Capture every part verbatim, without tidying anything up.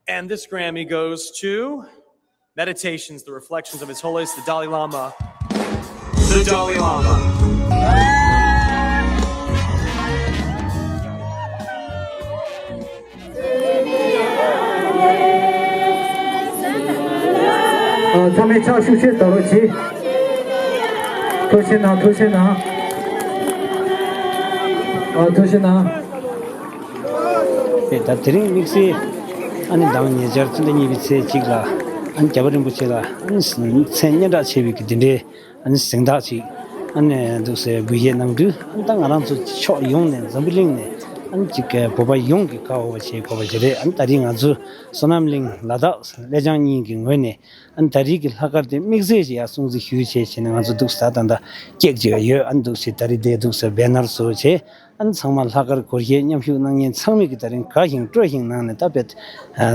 And this Grammy goes to Meditations, the Reflections of His Holiness the Dalai Lama. The Dalai Lama. ཚང་མས་ཕྱག་ཤུགས་ཆེ་ད་རོགས་གྱིས། ཐུགས་རྗེ་གནང་། ཐུགས་རྗེ་གནང་། ཨ། ཐུགས་རྗེ་གནང་། ད་དེ་རིང་དམིགས་བསལ་ཨ་ནི་མདང་ཉེ་ཆར་སྤྱི་ཟླ་གཉིས་པའི་ཚེས་གཅིག་ལ་ཨ་ནི་རྒྱལ་བ་རིན་པོ་ཆེ་ལ་ཨ་ནི་མཚན་སྙན་གྲགས་ཆེ་བའི་གི་དེ་འདྲའི་ཨ་ནི་གཟེངས་རྟགས་ཅིག་ཨ་ནི་འདུག་སེ་འབུལ་བཞེས་གནང་དུས། ཨ་ནི་ད་ང་རང་ཚོ་ཕྱོགས་ཡོངས་ནས་འཛམ་བུ་གླིང་ནས་ཨ་ནི་ཅིག་བོད་པ་ཡོངས་ཀྱིས་དགའ་འོས་པ་བྱེད་དགོས་པ་ཞིག་རེད། ཨ་ནི་ད་རིང་ང་ཚོ་བསོད་ནམས་གླིང་ལ་དྭགས་ཀླད་བྱང་གཉིས་ཀྱི་ངོས་ནས་ཨ་ནི་ད་རེས་ཀྱི་ལྷག་དཀར་དེ་དམིགས་བསལ་ཞིག་ཡར་སྲུང་བརྩི་ཞུ་བྱས་བྱས་ནས། ང་ཚོ་འདུག་སེ་ད་ད་ལྟ་ཀེག་ཅིག་ཡོད། ཨ་ནི་འདུག་སེ་ད་རེས་དེ་འདུག་སེ་བེ་ནར་བཟོ་བྱས། ཨ་ནི་ཚང་མ་ལྷག་དཀར་སྒོར་གཞས་མཉམ་ཞུགས་གནང་མཁན་ཚང་མས་ཀྱི་ད་རིང་དགའ་ཞིང་སྤྲོ་ཞིང་གནང་ནས། ད་དཔེ་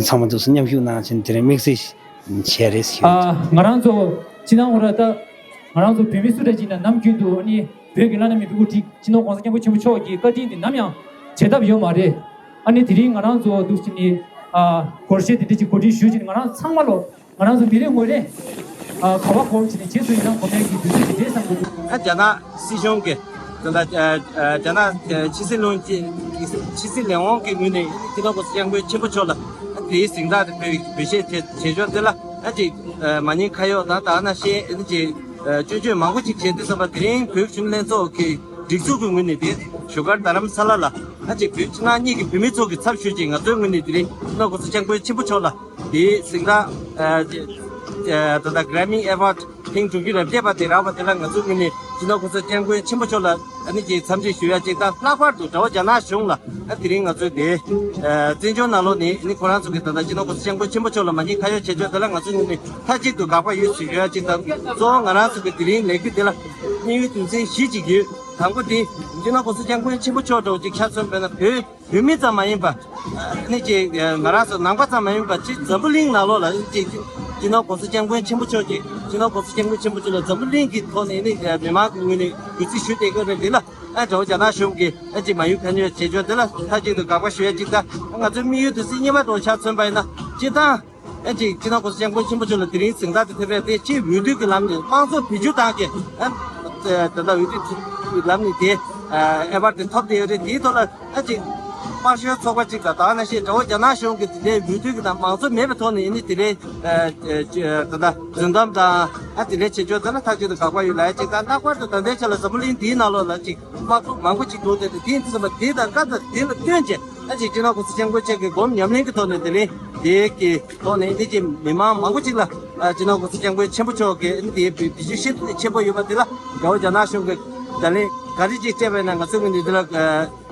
ཚང་མ་འདུག་སེ་མཉམ་ཞུགས་གནང་བྱས་ནས་དེ་རིང་དམིགས་བསལ་ཞིག་བྱས་རེད་ཞུ། ཨ། ང་རང་ཚོ་སྤྱི་བཏང་འོ་ར་ད་ང་རང་ཚོ་བོད་མི་སུ་འདྲ་ཅིག་ན་ནམ་རྒྱུན་དུ་ཨ་ནི་བོད་ཀྱི་བླ་ན་མེད་པའི་དབུ་ཁྲིད་སྤྱི་ནོར་༸གོང་ས་༸སྐྱབས་མགོན་ཆེན་པོ་མཆོག་གི་བཀའ་དྲིན་དེ་ནམ་ཡང་བརྗེད་ཐབས་ཡོད་མ་རེད། ཨ་ནི་དེ་རིང་ང་རང་ཚོ་འདུག་སེ་ནི་ཨ་སྒོར་གཞས་དེ་འདྲ་ཅིག་གོ་སྒྲིག་ཞུས་བྱས་ནས། ང་རང་ཚང་མ་ལོ། ང་རང་ཚོ་མི་རེ་ངོ་རེ་ཨ་ག་བ་གོམ་བྱས་ནས་རྗེས་སུ་ཡི་རང་གོ་མའི་གི་དུས་ཚོད་ཅིག་རེད་བསམ་གྱི་འདུག་ཨ། རྒྱ་ནག་སྲིད་གཞུང་གི་ད་ལྟ་ཨ་ཨ་རྒྱ་ནག་ཨ་ཕྱི་སྲིད་བློན་ཆེན། ཕྱི་སྲིད་ལས་དབང་གི་ངོས་ནས་སྤྱི་ནོར་༸གོང་ས་༸སྐྱབས་མགོན་ཆེན་པོ་མཆོག་ལ་ཨ་དེའི་གཟེངས་རྟགས་དེ་འབུལ་འབུལ་བཞེས་བྱས་བྱས་ཆོག་དེ་ལ། ཨ་ཅིག་ཨ་མ་ཎི་ཁ་ཡོག་དང་། ད་ནང་བཞིན་ཨ་ཅིག་ཨ་སྐྱོན་བརྗོད་མང་པོ་ཅིག་བྱས་འདུག་བསམ་པ། དེ་རིང་བོད་གཞོན་ལྷན་ཚོགས་ཀྱི་སྒྲིག་འཛུགས་ཀྱི་ངོས་ནས་དེ་བཞུགས་སྒར་རྡ་རམ་ས་ལ་ལ་ཨ་ཅིག་བོད་ཕྱི་ནང་གཉིས་ཀྱི་བོད་མི་ཚོ་གི་ཚབ་ཞུས་ཅིག་ང་ཚོའི་ངོས་ནས་དེ་རིང་སྤྱི་ནོར་༸གོང་ས་༸སྐྱབས་མགོན་ཆེན་པོ་མཆོག་ལ་དེའི་གཟེངས་རྟགས་ཨ་ཨ་ད་ལྟ་Grammy Award ཐེངས་དྲུག་ཅུ་རེ་བརྒྱད་པ་དེ་རག་པ་དེ་ལ་ང་ཚོའི་ངོས་ནས་སྤྱི་ནོར་༸གོང་ས་༸སྐྱབས་མགོན་ཆེན་པོ་མཆོག་ལ་ཨ་ནི་ཅིག་འཚམས་འདྲི་ཞུ་ཡ་ཅིག་དང་། ལྷག་པར་དུ་དགྲ་བོ་རྒྱ་ནག་གཞུང་ལ་ཨ་དེ་རིང་ང་ཚོའི་དེ་ཨ་བཙན་བྱོལ་ནང་ལོགས་ནས་ཨ་ནི་ཁོ་རང་ཚོ་གི་ད་ལྟ་སྤྱི་ནོར་༸གོང་ས་༸སྐྱབས་མགོན་ཆེན་པོ་མཆོག་ལ་མ་ཉེས་ཁ་གཡོག་བྱེད་ཕྱོགས་དེ་ལ་ང་ཚོའི་ངོས་ནས་མཐའ་གཅིག་ཏུ་དགག་པ་ཡོད་ཞུ་ཡ་ཅིག་དང་། གཙོ་བོ་ང་རང་ཚོ་གི་དེ་རིང་ལས་འགུལ་དེ་ལ་དམིགས་ཡུལ་དོན་ཚན་བཞི་ཅིག་ཡོད། དང་པོ་དེ་སྤྱི་ནོར་༸གོང་ས་༸སྐྱབས་མགོན་ཆེན་པོ་མཆོག་འདྲ་བོ་ཅིག་ཆ་མཚོན་པ་ཡིན་ན། བོད་བོད་མི་ཙམ་མ་ཡིན་པ། ཨ་ནི་ཅིག་ང་རང་ཚོ་ནང་པ་ཙམ་མ་ཡིན་པ། ཅིག་འཛམ་བུ་གླིང་ནང་ལོགས་ལ་ཅིག་སྤྱི་ནོར་༸གོང་ས་༸སྐྱབས་མགོན་ཆེན་པོ་མཆོག་གིས། སྤྱི་ནོར་༸གོང་ས་༸སྐྱབས་མགོན་ཆེན་པོ་མཆོག་ལ་འཛམ་བུ་གླིང་གི་ཐོག་ནས་ནི་མི་མང་གི་ངོས་ནས་གུས་བརྩི་ཞུ་བསྡད་ཀྱི་ཡོད་རེད། དེ་ལ་ཨ་དགྲ་བོ་རྒྱ་ནག་གཞུང་གིས་ཨ་ཅིག་མ་ཡུལ་ཁ་ཉོས་བྱེད་ཕྱོགས་དེ་ལ་མཐའ་གཅིག་ཏུ་དགག་པ་ཞུ་ཡ་ཅིག་དང་། ང་ཚོའི་དམིགས་ཡུལ་དོན་ཚན་གཉིས་པ་འདྲ་བོ་ཆ་མཚོན་པ་ཡིན་ན། སྤྱིར་བཏང་ཨ་ཅིག་སྤྱི་ནོར་༸གོང་ས་༸སྐྱབས་མགོན་ཆེན་པོ་མཆོག་ལ་དེ་རིང་གཟེངས་རྟགས་དེ་ཐོབ་པ་དེ་ཕྱིའི་འོས་བསྡུ་གི་ལམ་ནས་དམངས་གཙོ་བེད་སྤྱོད་བཏང་བྱས། ཨ་ད་ལྟ་འོས་བསྡུ་ལམ་ནས་དེ་ཨ་ཨེ་ཝར་དེ་ཐོབ་བསྡད་ཡོད་རེད། དེའི་ཐོག་ལ་ཨ་ཅིག་དམར་ཤོག་ཚོགས་པ་ཅིག་དང་། ད་ནང་བཞིན་དགྲ་བོ་རྒྱ་ནག་གཞུང་གིས་དེ་འདྲའི་འོས་བསྡུ་གི་ནང་མང་གཙོ་མེད་པའི་ཐོག་ནས་ཨ་ནི་དེ་འདྲའི་ཨ་ཨ་ད་ལྟ་རྫུན་གཏམ་དང་ཨ་དེ་འདྲའི་བྱེད་ཕྱོགས་དེ་ལ་མཐའ་གཅིག་ཏུ་དགག་པ་ཡོད་ལབ་ཡ་ཅིག་དང་། ལྷག་པར་དུ་ད་ལྟའི་ཆ་ལ་འཛམ་བུ་གླིང་འདིའི་ནང་ལོགས་ལ་ཅིག་དམག་འཁྲུག་མང་པོ་ཅིག་འགྲོ་བསྡད་དེ། དེ་ཡིན་དུས་ཙམ་པ་དེ་དང་བཀའ་དང་དེ་ལ་བསྟུན་བྱས་ཨ་ཅིག་སྤྱི་ནོར་༸གོང་ས་༸སྐྱབས་མགོན་ཆེན་པོ་མཆོག་གི་སྒོམ་ཉམས་ལེན་གྱི་ཐོག་ནས་དེ་རིང་དེ་གི་ཐོག་ནས་ཨ་ནི་ཅིག་མི་མང་མང་པོ་ཅིག་ལ་ཨ་སྤྱི་ནོར་༸གོང་ས་༸སྐྱབས་མགོན་ཆེན་པོ་མཆོག་གི་ཨ་ནི་དེའི་བེད་སྤྱོད་ཤིན་ཏུ་ཆེན་པོ་ཡོད་པ་དེ་ལ་དགྲ་བོ་རྒྱ་ནག་གཞུང་གིས་ད་ལན་ག་རེ་ཅིག་སྤྲད་པ་ཡིན་ན། ང་ཚོའི་ངོས་ནས་དེ་ལ་ཨ་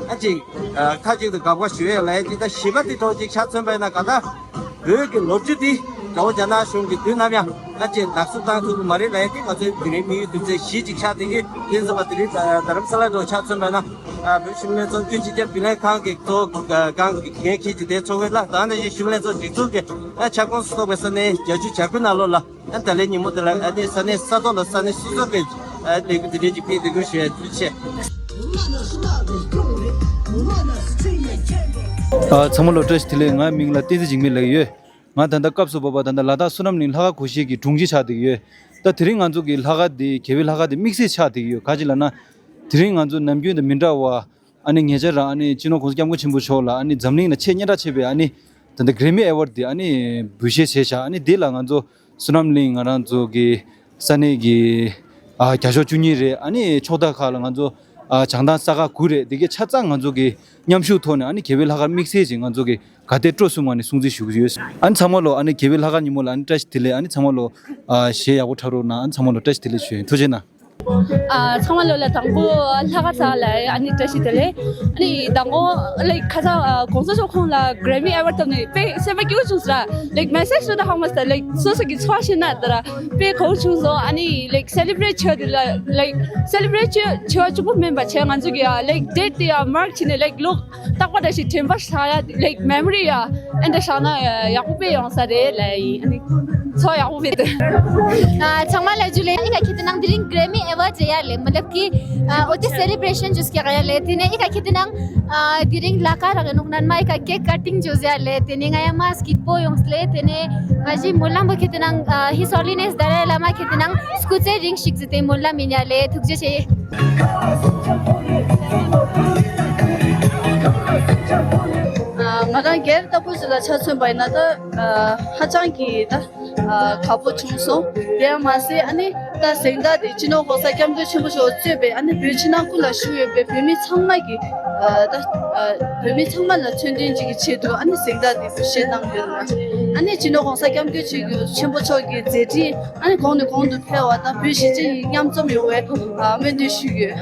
ཨ་ཅིག་ཨ་མཐའ་གཅིག་ཏུ་དགག་པ་ཞུ་ཡས་ལབ་ཡ་ཅིག་དང་། བཞི་པ་དེ་འདྲ་བོ་ཅིག་ཆ་མཚོན་པ་ཡིན་ན། གང་ལྟར་བོད་ཀྱི་ལོ་རྒྱུས་འདི་དགྲ་བོ་རྒྱ་ནག་གཞུང་གིས་དུས་ནམ་ཡང་ཨ་ཅིག་ནག་བསུབ་བཏང་ཐུབ་ཀྱི་མ་རེད་ལབ་ཡ་དེ་ང་ཚོའི་དེ་རིང་དམིགས་ཡུལ་དོན་ཚན་བཞི་ཅིག་ཆགས་བསྡད་ཀྱི་ཡོད། དེ་ཡིན་ཙམ་པ་དེ་རིང་རྡ་རམ་ས་ལ་འདྲ་བོ་ཆ་མཚོན་པ་ཡིན་ན། ཨ་བོད་གཞོན་ལྷན་ཚོགས་དབུས་སྤྱི་ཁྱབ་རྒྱུན་ལས་ཁང་གི་གཙོ་བོ་ཁང་གི་འགན་འཁྱེར་གྱི་དེ་ཚོགས་པའི་ལ་དང་ནང་བཞིན་གཞོན་ལྷན་ཚོགས་སྒྲིག་འཛུགས་ཀྱི་ཨ་ཁྱབ་ཁོངས་སུ་གཏོགས་པའི་ས་གནས་བརྒྱད་ཅུ་གྱ་དགུ་ནང་ལོགས་ལ། ཨ་ད་ལན་ཉིན་མོ་དེ་ལ་ཨ་ནི་ས་གནས་ས་ཐོག་ལ་ས་གནས་སོ་སོ་གི་ཨ་ལས་འགུལ་དེ་འདྲས་ཅིག་སྤེལ་བསྡད་ཀྱི་ཡོད་ཞུ་ཡ་ཐུགས་རྗེ་ཆེ། ཨ་ཚང་མ་ལ་བཀྲ་ཤིས་བདེ་ལེགས། ངའི་མིང་ལ་བསྟན་འཛིན་འཇིགས་མེད་ལབ་ཀྱི་ཡོད། ང་ད་ལྟ་སྐབས་སུ་བབ་པ་ད་ལྟ་ལ་དྭགས་བསོད་ནམས་གླིང་ལྷག་དཀར་སྒོར་གཞས་ཀྱི་དྲུང་ཆེ་ཆགས་བསྡད་ཀྱི་ཡོད། ད་དེ་རིང་ང་ཚོ་གི་ལྷག་དཀར་དེ་རྒྱལ་བའི་ལྷག་དཀར་དེ་དམིགས་བསལ་ཆགས་བསྡད་ཀྱི་ཡོད། ག་ཅི་ལབ་ན། དེ་རིང་ང་ཚོ་ནམ་རྒྱུན་དང་མི་འདྲ་བ། ཨ་ནི་ཉེ་ཆར་རང་ཨ་ནི་སྤྱི་ནོར་༸གོང་ས་༸སྐྱབས་མགོན་ཆེན་པོ་མཆོག་ལ་ཨ་ནི་འཛམ་གླིང་ལ་ཆེས་སྙན་གྲགས་ཆེ་བའི་ཨ་ནི་ད་ལྟ་གྷ་རེ་མི་ཨེ་ཝརཌ་དེ་ཨ་ནི་འབུལ་བཞེས་བྱས་ཤག་ཨ་ནི་དེ་ལ་ང་ཚོ་བསོད་ནམས་གླིང་ང་རང་ཚོ་གི་ས་གནས་ཀྱི་ཨ་བརྒྱ་ཤོག་བཅུ་གཉིས་རེད། ཨ་ནི་ཕྱོགས་མཐའ་ཁག་ལ་ང་ཚོ་ཨ་བྱང་ཐང་ས་ཁག་དགུ་རེད། དེ་གའི་ཆ་ཚང་ང་ཚོ་གི་མཉམ་ཞུགས་ཐོག་ནས་ཨ་ནི་རྒྱལ་བའི་ལྷག་དཀར་དམིགས་བསལ་ཅིག་ང་ཚོ་གི་ག་དེ་སྤྲོ་གསུམ་ངང་ནས་སྲུང་བརྩི་ཞུ་གི་ཡོད། ཨ་ནི་ཚང་མ་ལོ་ཨ་ནི་རྒྱལ་བའི་ལྷག་དཀར་ཉིན་མོ་ལ་ཨ་ནི་བཀྲ་ཤིས་བདེ་ལེགས། ཨ་ནི་ཚང་མ་ལོ་ཨ་གཞས་ཡག་པོ་འཁྲབ་རོགས་གནང་། ཨ་ནི་ཚང་མ་ལོ་བཀྲ་ཤིས་བདེ་ལེགས་ཞུ་ཡིན། ཐུགས་རྗེ་གནང་། ཨ་ཚང་མ་ལོ་ལ་དང་པོ་ལྷག་དཀར་ཚང་ལ་ཨ་ནི་བཀྲ་ཤིས་བདེ་ལེགས། ཨ་ནི་དང་པོ་ལ་ཁ་སང་ཨ་༸གོང་ས་མཆོག་ཁོང་ལ་གྷ་རེ་མི་ཨེ་ཝརཌ་བཏབ་ནས་དཔེ་སེམས་པ་སྐྱིད་པོ་བྱུང་ཟེར། ལའིཀ་མེ་སེཇ་སུ་དང་ཧང་མ་སྟ་ལའིཀ་སོ་སོ་གི་ཚོར་བ་ཤེས་ན་ད་ར་དཔེ་གོ་བྱུང་སོང་། ཨ་ནི་ལའིཀ་སེ་ལི་བྷི་རེཊ་བྱེད་དེ་ལ་ལའིཀ་སེ་ལི་བྷི་རེཊ་བྱེད་བྱེད་པ་གཅིག་པོ་མིན་པ་བྱས་ང་ཚོ་གི་ཨ་ལའིཀ་ཌེཊ་དེ་ཡ་མཱརཀ་བྱས་ནས་ལའིཀ་ལོ་རྟག་པ་འདྲ་ཞིག་དྲན་པ་བཞག་ཡ་ལའིཀ་མེ་མོ་རི་ཡ་ཨེ་འདྲ་བཞག་ན་ཡག་པོ་དཔེ་ཡོང་ས་རེད་ལབ་ཡིན། ཨ་ནི། ཚོ་ཡག་པོ་མེད། ཨ་ཚང་མ་ལ་ཇུ་ལེ། ཨི་ཀ་ཁྱེད་དེ་ནང་དེ་རིང་གྷ་རེ་མི་ཨེ་ཝརཌ་ཡ་ལེ། མ་ལབ་ཀི་ཨ་འོ་དེ་སེ་ལེ་བྷ་རེ་ཤན་ཇུས་ཀྱི་ཡ་ལེ། དེ་ནས་ཨི་ཀ་ཁྱེད་དེ་ནང་ཨ་དེ་རིང་ལ་ཀ་རག་གི་ནོག་ནན་མ་ཨི་ཀ་ཀེག་ཀ་ཊིང་ཇུས་ཡ་ལེ། དེ་ནས་ང་ཡ་མ་སྐྱིད་པོ་ཡོངས་ལེ། དེ་ནས་ང་ཞི་སྨོན་ལམ་པོ་ཁྱེད་དེ་ནང་ཨ་His Holiness Dalai Lama ཁྱེད་དེ་ནང་སྐུ་ཚེ་རིང་ཞིག་ཟེར་ཏེ་སྨོན་ལམ་ཡིན་ཡ་ལེ། ཐུགས་རྗེ་ཆེ། ང་རང་སྒེར་ལྟ་བུ་ཞིག་ལ་ཆ་མཚོན་པ་ཡིན་ན་ད་ཧ་ཅང་གི་ད་དགའ་པོ་བྱུང་སོང་། དེ་ཡང་མ་ཟད་ཨ་ནི་ད་གཟེངས་རྟགས་དེ་སྤྱི་ནོར་༸གོང་ས་༸སྐྱབས་མགོན་ཆེན་པོ་མཆོག་གཙོས་པའི་ཨ་ནི་བོད་ཕྱི་ནང་ཀུན་ལ་བཞུགས་ཡོད་པའི་བོད་མི་ཚང་མ་གི་ད་བོད་མི་ཚང་མ་ལ་མཚོན་དོན་ཅིག་གི་ཆེད་དུ་ཨ་ནི་གཟེངས་རྟགས་དེ་འབུལ་བཞེས་གནང་ཡོད་ལ། ཨ་ནི་སྤྱི་ནོར་༸གོང་ས་༸སྐྱབས་མགོན་ཆེན་པོ་མཆོག་གི་མཛད་འཕྲིན་ཨ་ནི་གོང་ནས་གོང་དུ་འཕེལ་བ་དང་བོད་གཞིས་བྱེས་གཉིས་མཉམ་འཛོམས་ཡོང་བའི་སྨོན་འདུན་ཞུས་ཡོད།